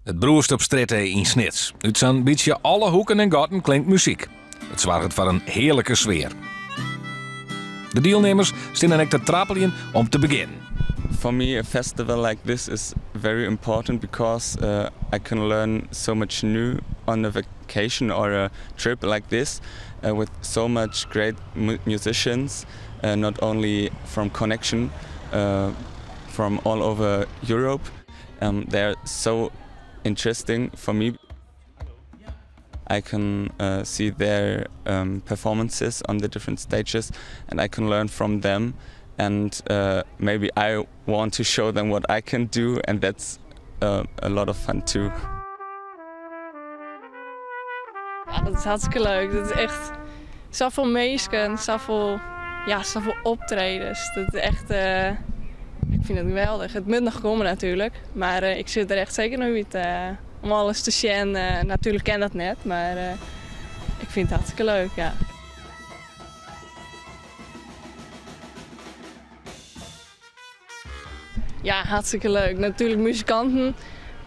It brûst op strjitte yn Snits. Ut sa'n bytsje alle hoeken en gatten klinkt muzyk. It soarget foar in hearlike sfear. De dielnimmers steane ek te trappeljen om te begjinnen. For me a festival like this is very important because I can learn so much new on a vacation or a trip like this with so much great musicians not only from Connection from all over Europe. They're so interesting for me. I can see their performances on the different stages and I can learn from them and maybe I want to show them what I can do and that's a lot of fun too. Ja, dat is hartstikke leuk. Dat is echt safolle minsken, safolle, ja, safolle optredens. Dat is echt, ik fyn it geweldich. It moat noch komme natuerlik, mar ik sjoch der echt seker nei út om alles te sjen. Natuerlik kin dat net, mar ik fyn it hartstikke leuk, ja. Ja, hartstikke leuk. Natuerlik muzikanten,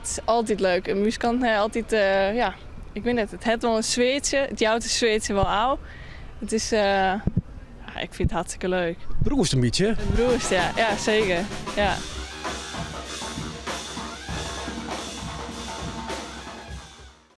it is altyd leuk. Muzikanten hawwe altyd, ja, ik wit net, it hat wol in sfeartsje, it jout de sfeartsje wol ôf. It is, ja, ik fyn it hartstikke leuk. Brûst in bytsje? It brûst, ja. Ja, seker. Ja.